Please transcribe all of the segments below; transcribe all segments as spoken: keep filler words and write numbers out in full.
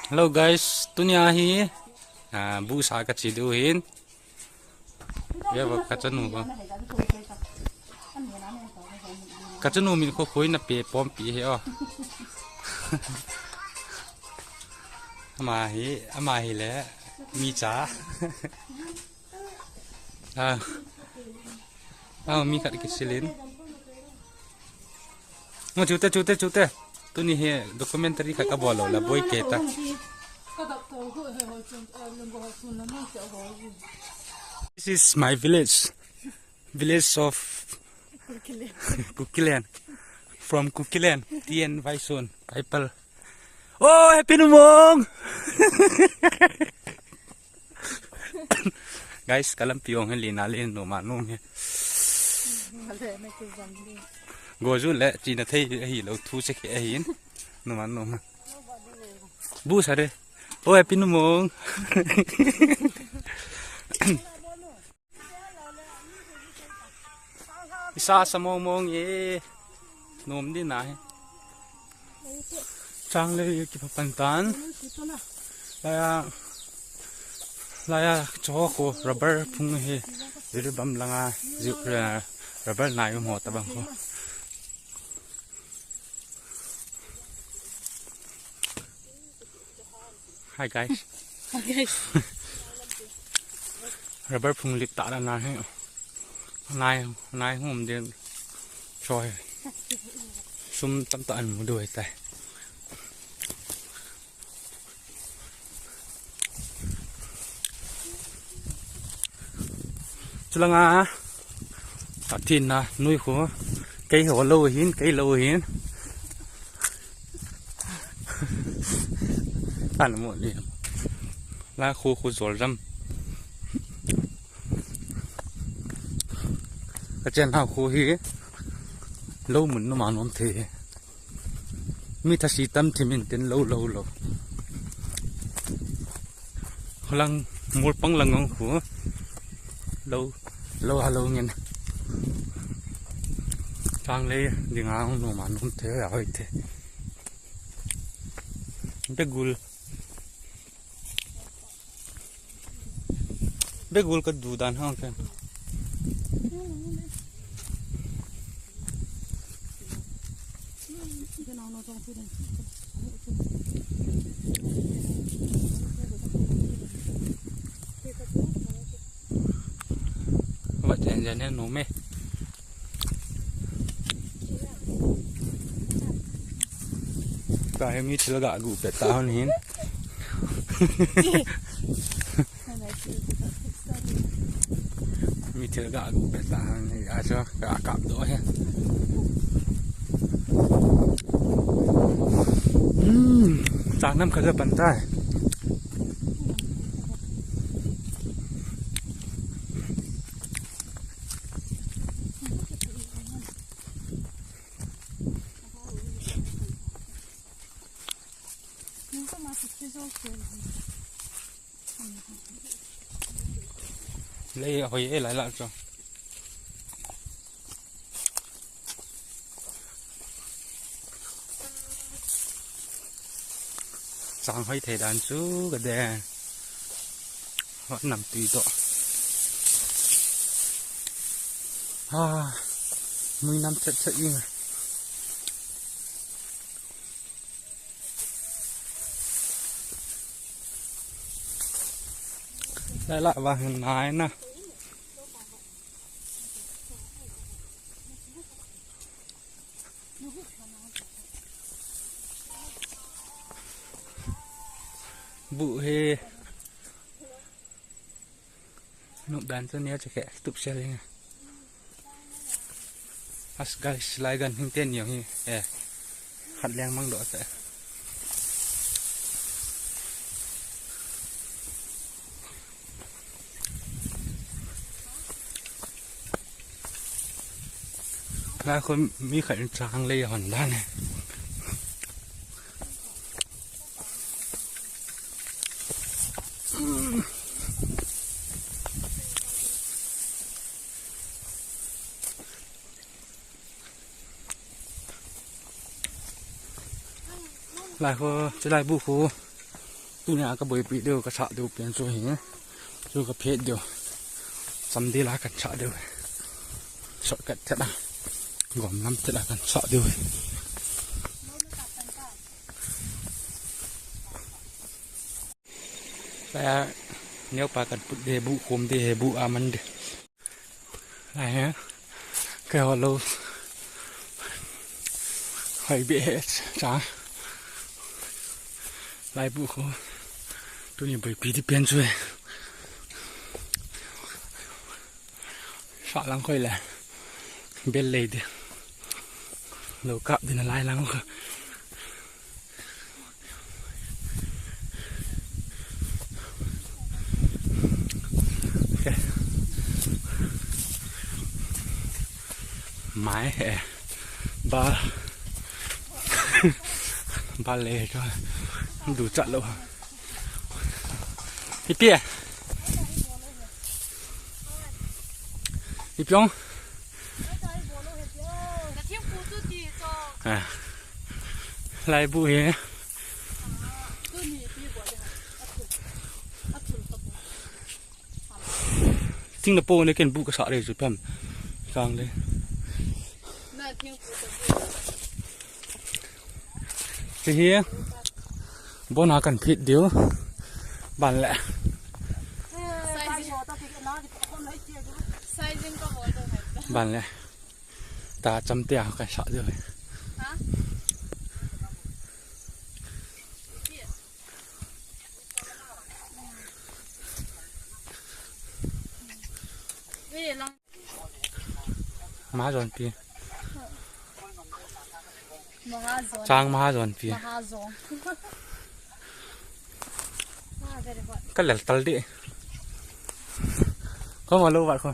Hello guys, tunia hi, ah, bu sa kache diu ahin. Ve vo, kachanu ko. Kachanu min kho khoi na pe pom pi he o. Ama hi, ama hi le, mi cha. Ah. Ah, mi khat kisilin. Ngo chute, chute, chute. Tuni hi documentary khat kabol lou la, boi kei ta. This is my village. Village of Kukiland. From Kukiland. T N Vaison. Kaipal. Oh, Happy Numong! Guys, kalampi ong hi lina le noma nom hi. Go ju le china thei hi lo thu che ke hin. Noma nom. Bu sa re. Oh, Happy Numong. Isa sa mong mong e. Nom din na he. Chang le ki pa pan tan. Laya, laya cho ko rubber phung he. Ri bam langa ju, eh, rubber nai mo ta bang ko. Hi guys. Hi guys. Rubber phung lit ta na he. Nai, nai hum din. Choi. Sum tam ta an mu doi tai. Chulanga, a thin na, nui khu, kei ho lo hin, kei lo hin. An mo ni. La khu khu zol jam. Ka chen ha khu hi. Lo mun no ma nom the. Mi thasi tam thi min tin lo, lo, lo. Lang, mol pang lang ngong khu. Lo, lo ha lo ngin. Chang le, ding a ngong no ma nom the, a hoi the. Begul. Begul ka du dan hang ken. Wat jen jen ne no me. Ka he mi thil ga gu pe ta hon hin. Mi thil ga gu pe ta hon hin. A cho ka kap do he. Hmm. Cha nam kha ja pan tai. Lei hoi e lai la cho. Chang hoi thei dan chu ka de. Hot nam tui to. Ha, mui nam chet chet ing. Lai la va hin nai na. Bu he. Nup dan chu nia chu khe tup sel hi. As guys, lai gan hing ten yong hi. Eh. Khat leng mang do ta. Lai khu mi khat in chang lei hon dan e. Lai khu, chulai bu khu. Tunia kaboipi diu, kasah diu pen chu hi. Chu kaphet diu. Chamdel a kahin sah diu. Shortcut thet a. Gom lam thet a kahin sah diu. Lai a, neopa kahin put de, bu khom de, bu aman de. Lai hi, keiho lou. Hoi be he cha. Lai bu khu. Tuni boipi di pen chu e. Sah lang khoi le. Bel lei di. Lou kap di na lai lang khu. Mai he. Ba. Ba le ka. Du chat lou. Ipi e. Ipi ong. Lai bu hi. Ting na po ne ken bu kasah re chu pam. Kang le. Che hi. Bon a kahin phet diu. Ban le. Ban le. Ta cham te a kahin sah diu. Mahajon pi. Mahajon. Chang Mahajon pi. Mahajon. Ka lel tal di. Ko ma lo ba ko.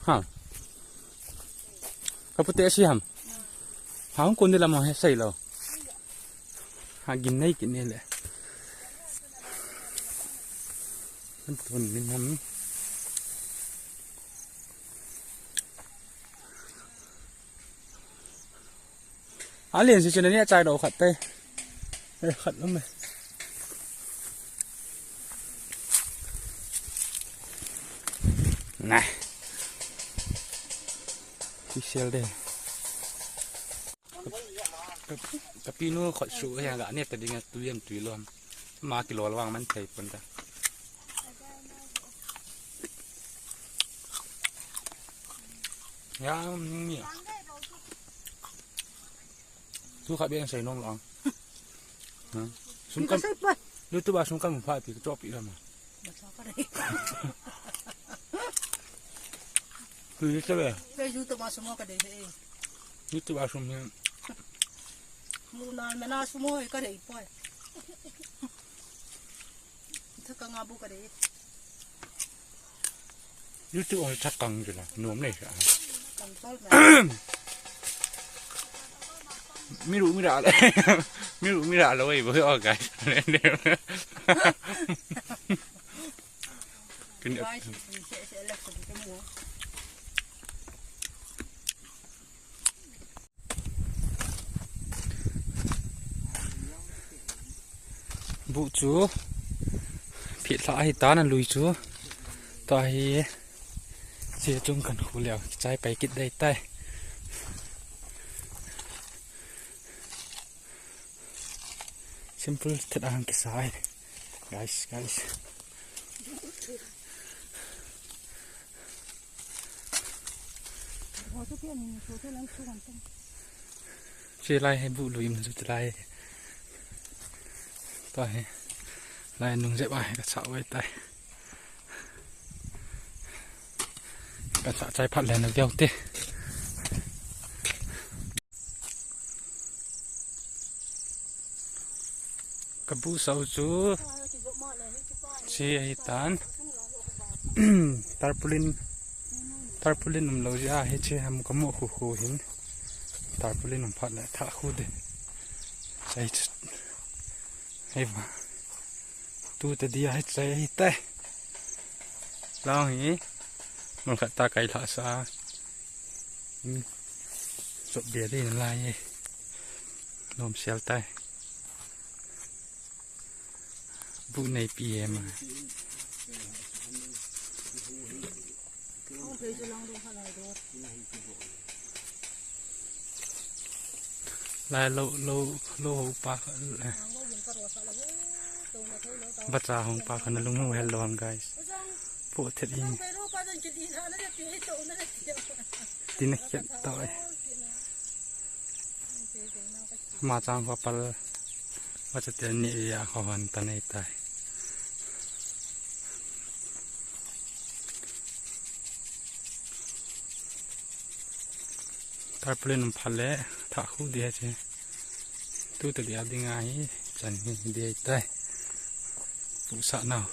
Ha. Ka pute si ham. Ha, hung kun de la mo he sai lo. Ha, gin nei kin nei le. Kan tun min ham. A lien si chun ani a chai do khat te. Eh, khat lum e. Nai. Ki sel de. Ka, ka pinu khot su he ga ne ta ding a tui am tui lom. Ma ki lol wang man thei pon ta. Ya, ni. Tu kha biang sai nong long. Ha? Sum kam. Sai pa. YouTube a sum kam pha pi chop pi lama. Tu YouTube a. Kai YouTube a sum ka dei he. YouTube a sum he. Mu na me na sum ho ka dei poi. Thakang a bu ka dei. YouTube on thakang jila, nom nei sa. Kang tol me. Miru mira le. Miru mira le wei bo, oh, guys. Kini. Guys, se, se, le, se, se, Bu chu phet lha ahi tan, alui chu. Tua hi che chung kan khu leo, chai pai kit dei tai. Simple thet a hung kisa e. Guys, guys. Che lai hi bu lui ma chu che lai. Tua hi. Lai nung jep a hi ka chah uve tai. Ka chah chai phat le na veu te. Ka bu sau chu che ahi tan. Tarpaulin, tarpaulin um lou jeh a hi che ham ka mu khu khu hin. Tarpaulin um phat le tha khu de. Chai chu. Hei va. Tu te dia hi chai hi tai. Lang hi. Mun khat ta kai lha sa. Hmm. Chop bia dei na lai e. Nom sial tai. Bu nei pi em a. Lai lo, lo, lo ho pa kha, eh. Vacha hong pa kha na lung ho hel lo ham, guys. Po thet in. Tina khiat tau e. Ma chang kho pal. Vacha te ni ya kho han ta nei tai. Tarpaulin um phale, tha khu dia che. Tu ta dia ding ahi, chan hi dia tai. Pu sa nau.